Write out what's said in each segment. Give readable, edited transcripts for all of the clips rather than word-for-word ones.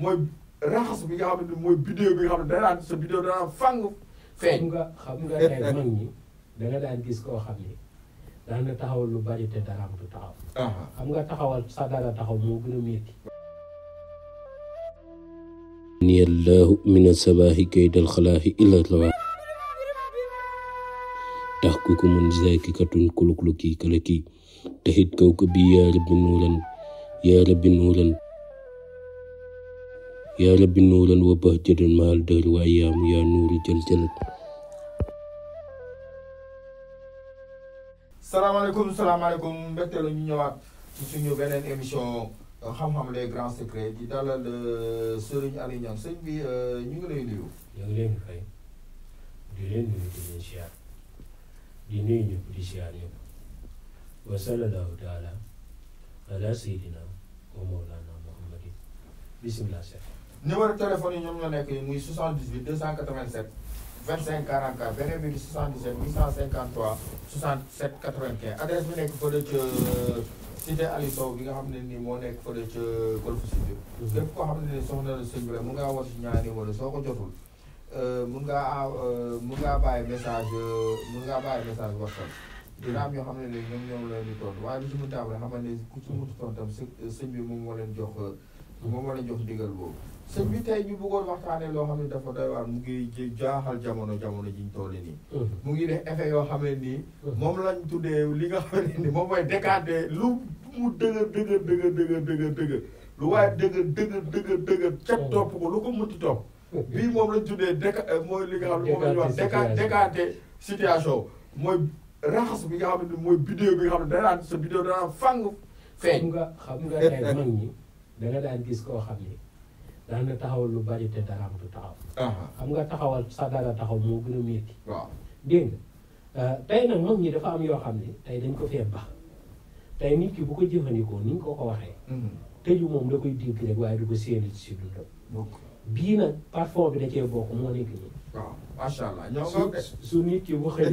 mooy raxas bi nga xam ne mooy bidéo bi nga xam ne day naan sa bidéo danaa fang feeñ. xam nga tey mag ñi da nga daan gis koo xam ni daan na taxawal lu bari te daraam du taxaw. xam nga taxawal sa dara taxaw moo gën a métti. ni allahu min asabaahi kaydal xalaahi illa rawa tax ku ko mun zaaki katun kulukluki kalaki taxit kaw ko bi yaa rabbi nuuran yaa rabbi nuuran yaa rabbi nuuran wa bahjatan mahal dër wa yaamu yaa nuuru jël jëlat. salaamaaleykum mbégte la ñu ñëwaat ci suñu beneen émission xam-xam les grands secrets di dalal Serigne Aliou Niang sëñ bi ñu ngi lay nuyu. ñoo ngi leen di fay di leen nuyu di leen siyaar di nuyu ñëpp di siyaar ñëpp wa sallallahu taala ala sayyidina wa mawlana muhammadin bismillah chef. numéro téléphone yi ñoom ñoo nekk muy 78 287 25 44 beneen bi di 77 853 67 95 adresse bi nekk fële ca cité Aliou Sow bi nga xam ne nii moo nekk fële ca Golf Sud. képp koo xam ne ni soxna la sëñ bi rek mun ngaa woote si ñaari numéro soo ko jotul mun ngaa bàyyi message WhatsApp. dina am yoo xam ne ni ñoom leen di tontu waaye lu ci mënti am rek xam ne ku ci mënti tontu tam sëñ bi moom moo leen jox ndigal boobu. sëñ bi tey ñu bëggoon waxtaanee loo xam ne dafa doy waar mu ngi jaaxal jamono jiñ toll nii. mu ngi def effet yoo xam ne nii. moom lañ tuddee li nga xam ne nii moom mooy décanté lu mu dëgër lu waaye dëgër ca topp ko lu ko mënti topp. bii moom lañ tuddee mooy li nga xam ne moom la ñu wax décanté situation mooy raxas bi nga xam ne mooy bidéo bi nga xam ne day naan sa bidéo danaa fang feeñ. xam nga tey mag ñi da nga daan gis koo xam ni daan na taxawal lu bari te daraam du taxaw. xam nga taxawal sa dara taxaw moo gën a métti. waaw dégg nga tey nag mag ñi dafa am yoo xam ne tey dañ ko fee baax tey nit ki bu ko jëfandikoo ni ñu ko waxee. tëju moom da koy dégg rek waaye du ko séenee ci dundam. bii nag parfum bi da cee bokk moo nekk nii. waaw macha allah ñoo ngi su nit ki bu xëy.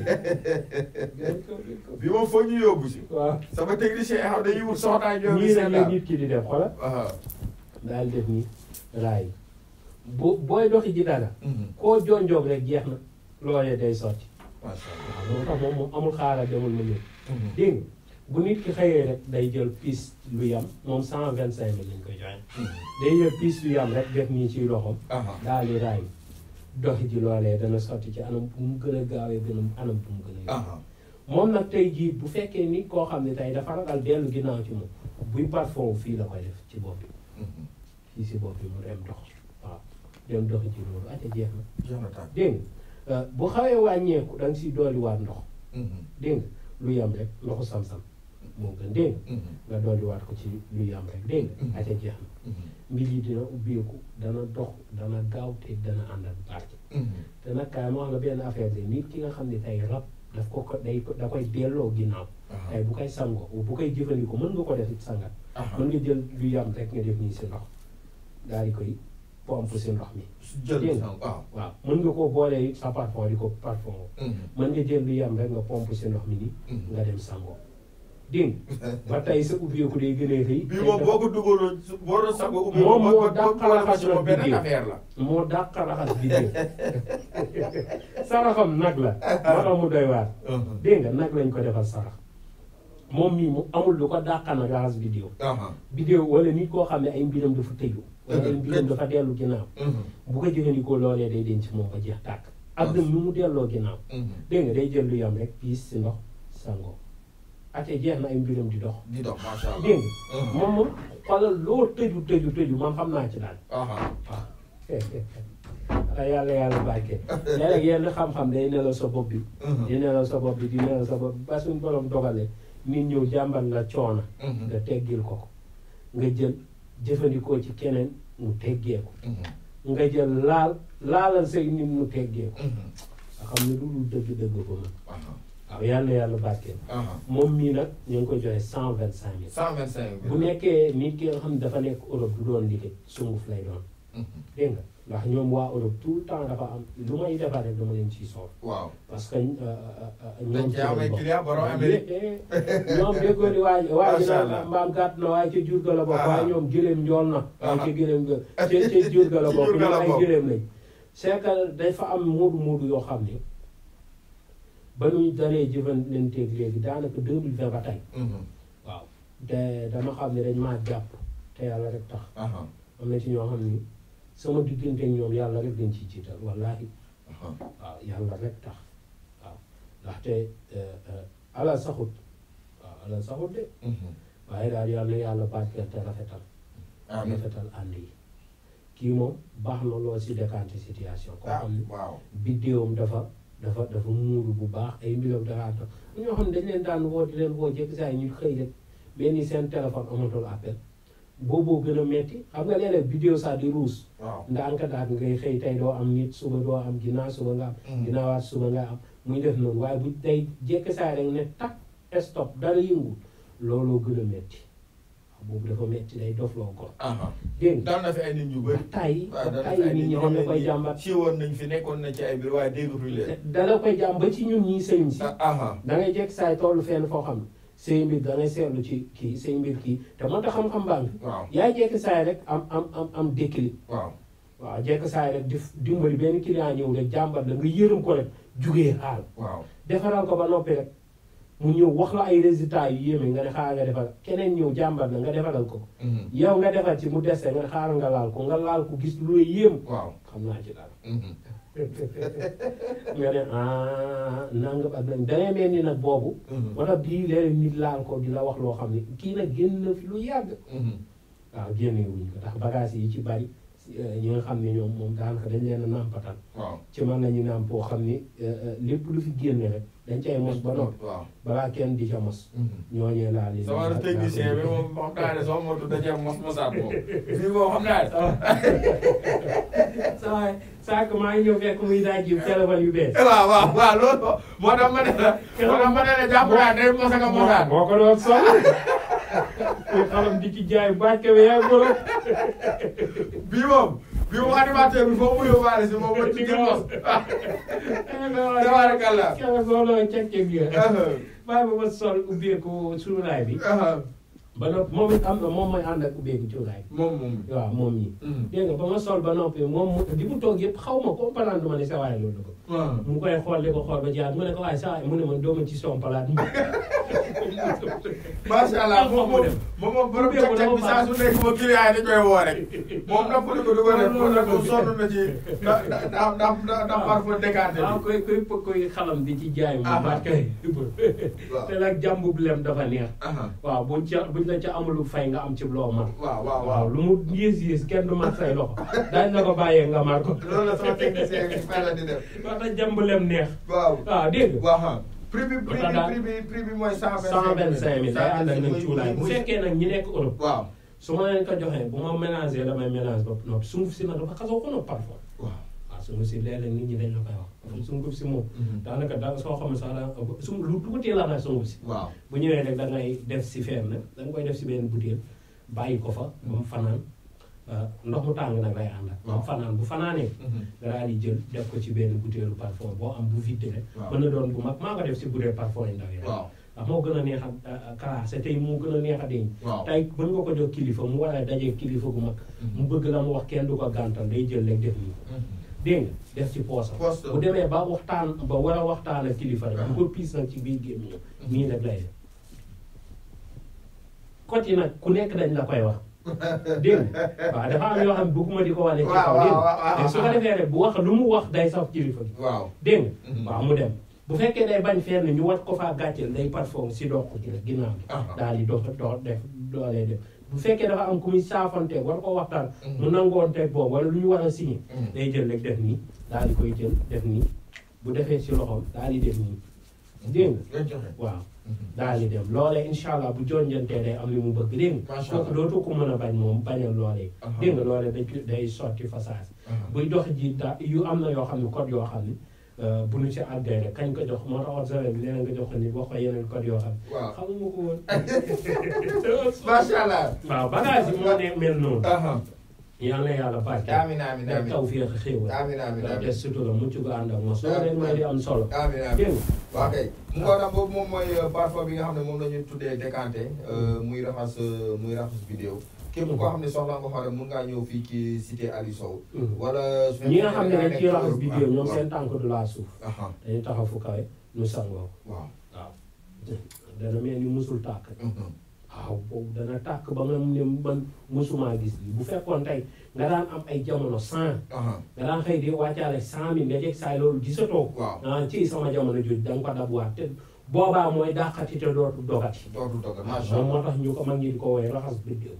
bi moom foog ñu yóbbu si. waaw sama technicien yi xam dañuy wut soxnaay ñoom. nii rek la nit ki di def xoolal. daal def nii raay booy doxi ji dara. koo jonjoog rek jeex na loolee day sotti. macha allah moo tax moom amul xaaral demul ma ñëw. dégg nga bu nit ki xëyee rek day jël piis lu yam moom 125 000 lañ koy joxe. day jël piis lu yam rek def nii ci loxoom. daal di raay doxi ji loolee dana sotti ci anam bu mu gën a gaawee anam bu mu gën a yomb. moom nag tey jii bu fekkee ni koo xam ne tey dafa ragal dellu ginnaaw ci moom buy parfum fii la koy def ci bopp bi. fii si bopp bi mu dem dox waaw dem doxi ci loolu ate jeex na. dégg nga bu xawee wàññeeku da nga siy dolliwaat ndox. dégg nga lu yam rek ndoxu sam-sam moo gën dégg nga dolliwaat ko ci lu yam rek dégg nga ate jeex na. mbir yi dina ubbeeku dana dox dana gaaw te dana ànd ak barke. te nag kaay ma wax la benn affaire de nit ki nga xam ne tey rab daf ko da koy delloo ginnaaw. tey bu koy sangoo bu koy jëfandikoo mën nga ko def it sangat. mën nga jël lu yam rek nga def nii si ndox daal di koy pompe si ndox mi. dégg nga waaw mën nga koo boolee sa parfum di ko parfum. mën nga jël lu yam rek nga pompe si ndox mi nii. nga dem sangoo. dégg ba tey sa ubbeeku day gën a rëy. bii moom boo ko dugaloon boo doon sago ubbeeku moom moo dàq raxas la benn affaire la. moo dàq raxas bidéo saraxam nag la. moo tax mu doy waar. dégg nga nag lañ ko defal sarax. moom mii mu amul lu ko dàq nag raxas bidéo. bidéo wala nit koo xam ne ay mbiram dafa tëju. wala ay mbiram dafa dellu ginnaaw. bu ko jëfandikoo loolee day denc moo ko jeex tàkk. ak dem nu mu delloo ginnaaw. dégg nga day jël lu yam rek piis si ndox sangoo. ate jeex na ay mbiram di dox. macha allah dégg nga moom xoolal loo tëju man xam naa ci daal. waaw yàlla barke. léeg-léeg yenn xam-xam day nelaw sa bopp bi. di nelaw sa bopp bi ba suñu borom dogale nit ñëw jàmbal la coona. nga teggil ko nga jël jëfandikoo ci keneen mu teggee ko. nga jël laalal say nit mu teggee ko. nga xam ne lu dul dëgg ko mën. waaw yàlla barkeel. moom mii nag ñu ngi koy joxe 125 000. 125 000 bu nekkee nit ki nga xam ne dafa nekk Europe du doon liggéey sunguf lay doon. dégg nga ndax ñoom waa Europe tout le temps dafa am lu may defar rek dama leen ciy soor. waaw parce que dañ cee amee client borom Amérique. ñoom déggoo di waa ji na mbaam gàtt na waaye ca jur ga la bokk. waaye ñoom gëléem njool na. waaye ca gëléem ga ca jur ga la bokk. ñoom ay gëléem lañ. c'est que dafa am moodu yoo xam ne ba ñuy daree jëfandanteeg léegi daanaka 2020 ba tey. waaw te dama xam ne dañ maa jàpp te yàlla rek tax. am na ci ñoo xam ni sama diggante ak ñoom yàlla rek dañ ciy jiital wallaahi. waaw yàlla rek tax waaw ndaxte alal saxut waaw alal saxut de. waaye daal yàlla barkeel te rafetal. rafetal ànd yi. kii moom baax na lool si décanté situation. koo xam ne biddéewam dafa muuru bu baax ay mbiram dafa tax ñoo xam ne dañ leen daan woo di leen woo jekk saa yi ñu xëy rek benn seen téléphone amatul appel booboo gën a metti xam nga léeg-léeg vidéo sax di ruus. ndaanka daal ngay xëy tey doo am nit suba doo am ginnaaw suba nga am. ginnaawaat suba nga am muy def noonu waaye bu day jekk saa rek ne tak stop dara yëngu looloo gën a metti boobu dafa metti day dofloo ko. dégg nga daan na fi ay nit ñu bëri. tay nit ñi dañ la koy jàmbat. ci woon nañ fi nekkoon na ci ay biir waaye déggatuñ leen. dala koy jàmb ba ci ñun ñii sëñ si. da ngay jekk saay tollu fenn foo xam ne say mbir da ngay seetlu ci kii say mbir kii te moo tax xam-xam baa ngi. yaay jekk saay rek am déclic. waaw jekk saay rek dimbali benn client ñëw rek jàmbat la nga yërëm ko rek jugee xaal. defaral ko ba noppi rek. mu ñëw wax la ay résultats yu yéeme nga ne xaaral nga defal keneen ñëw jàmbat la nga defalal ko. yow nga defal ci mu dese nga ne xaaral nga laal ko gis lu lay yéem. xam naa ci dara. nga ne nangam ak nangam dangay mel ni nag boobu. moo tax bii léeg nit laal ko di la wax loo xam ne kii nag génn na fi lu yàgg. waaw génne wuñ ko ndax bagages yi ci bari ñi nga xam ne ñoom moom daanaka dañ leen a nàmpatal. ci man la ñu nàmp boo xam ni lépp lu fi génne rek. dañ cay mos ba noppi. balaa kenn di ca mos. ñooñee laa leen. sama technicien bi moom xam naa ne soo motu da cee mos mosaat moom. fii moom xam naa ne. saa maa ngi ñëw fekk muy daaj yu téléphone yu bees. waaw loolu moo tax ma ne la jàpp naa day mos a nga mosaat. moo ko doon sonn. muy xalam di ci jaay bàcce bi yaa ngi bii moom animateur bi foofu mu yóbbaale si moom mooy ci biir mos. tabaarakallah. cek-cek bi bàyyi ba ma sol ubbeeku cuuraay bi ba noppi moom it am na moom mooy ànd ak ubbeeku cuuraay bi waaw moom ñi dégg nga ba ma sol ba noppi moom di mu toog yëpp xaw ma comprendre ma ne sa waay loolu ko mu koy xool di ko xool ba jaar mu ne ko waaye sa waay mu ne man dooma ci son palaat macha allah moom borom cek-cek bi saa su nekk ma client yi dañ koy woo rek moom nappali ko du ko def moom sonn na ci ndax parfois décanté waaw koy xalam di ci jaay mu baat kay te nag jàmbub lem dafa neex waaw buñ la ca amulu fay nga am ci loo man waaw lu mu yées kenn du mat say loxo daañ la ko bàyyee nga mar ko loolu la sama technicien bi fay la di def wax ta jàmb lem neex waaw dégg prix bi mooy 125 000 day ànd ak nag cuulaay bu fekkee nag ñi nekk Europe su ma leen ko joxee bu ma mélangé damay mélange ba noppi sunguf si nag dafa xasoo ko noppi parfois waaw sunguf si léeg-léeg nit ñi dañ la koy wax sunguf si moom daanaka da soo xam ne sax daa lu tuuti la nag sunguf si bu ñëwee rek da ngay def si feer nag da nga koy def si benn butéel bàyyi ko fa ba mu fanaan ndox mu tàng nag lay ànd ak ba mu fanaan bu fanaanee nga daal di jël def ko ci benn butéelu parfum boo am bu vide rek mën na doon bu mag maa ko def si butéel parfum yi ndaw yi ndax moo gën a neex a classé tey moo gën a neex a denc tey mën nga ko jox kilifa mu war a dajee kilifa gu mag mu bëgg la mu wax kenn du ko gàntal day jël rek def nii dégg nga def ci poosam bu demee ba waxtaan ba war a waxtaan ak kilifa rek bu ko piis nag ci biir gémmiñam nii rek lay def côté yi nag ku nekk dañ la koy wax dégg nga waaw dafa am yoo xam ne bëgguma di ko wane ci kaw dégg nga su ko defee rek bu wax lu mu wax day saf kilifa gi dégg nga waaw mu dem bu fekkee day bañ fenn ñu wat ko faa gàcceel day parfum si dox ci rek ginnaaw bi daal di dox def doolee def bu fekkee dafa am ku muy saafanteeg war koo waxtaan mu nangoonteeg boobu wala lu ñu war a signé day jël rek def nii daal di koy jël def nii bu defee si loxoom daal di def nii dégg nga waaw daal di dem loolee incha allah bu jonjantee day am li mu bëgg dégg nga kooku dootu ko mën a bañ moom bañal loolee dégg nga loolee day sotti façage buy dox ji yu am na yoo xam ne code yoo xam ne bu ñu ci àggee rek kañ ko jox moo tax observé bi leneen nga jox ko ni wax ko yeneen code yoo xam ne xamuma ko woon macha allah waaw bagage yi moo ne mel noonu yal na yàlla barke. amiin amiin amiin tawfiq xéewal. amiin amiin amiin te sutura mucc gu ànd ak mos. loolu rek mooy li am solo. amiin amiin waaw kay mu ngoon am boobu moom mooy parfum bi nga xam ne moom la ñu tuddee décanté muy raxas vidéo képp koo xam ne soxla nga xoolal mun ngaa ñëw fii ci cité Aliou Sow. wala su ñi nga xam ne dañ ciy raxas vidéo ñoom seen tànk du laa suuf. dañuy taxaw fu kawe nu sangoo. waaw dana mel ni musul tàkk. waaw boobu dana tàkk ba nga ne man musumaa gis lii bu fekkoon tey nga daan am ay jamono 100. nga daan xëy di wàccaale 100 000 nga jeg saay loolu gisatoo. waaw ci sama jamono jooju da nga ko dabuwaat te boobaa mooy dàqati te dootul dogati. macha allah moo tax ñu ko mag ñi di ko woowee raxas vidéo.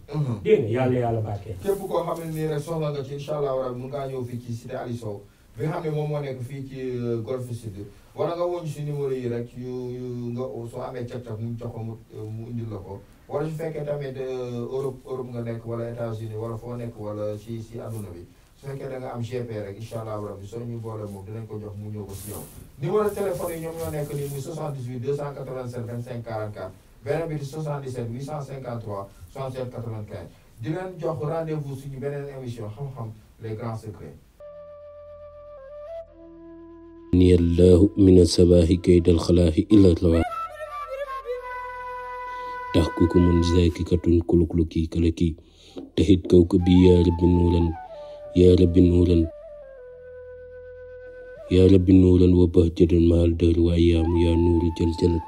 dégg nga yàlla barkeel. képp koo xam ne nii rek soxla nga ci incha allah rabi mun ngaa ñëw fii ci cité Aliou Sow bi nga xam ne moom moo nekk fii ci Golf Sud wala nga woñ si numéro yi rek yu nga soo amee cag-cag mu jox ko mu indil la ko wala su fekkee tamit Europe nga nekk wala États-Unis wala foo nekk wala si adduna bi su fekkee da nga am GP rek incha allah rabi soo ñu boole moom dinañ ko jox mu ñëw ko si yow. numéro téléphone yi ñoom ñoo nekk nii muy 78 287 25 44 beneen bi di 77 853 67 95 di leen jox rendez-vous suñu beneen émission xam-xam les grands secrets. ni allahu min asabaahi kaydal xalaahi ila rawa tahkukumun zakikatun kulukluki kalaki tahit kawkabi ya rabbi nuuran wa bahjatan mahal dahri wa ayyaamu ya nuuru jaljalat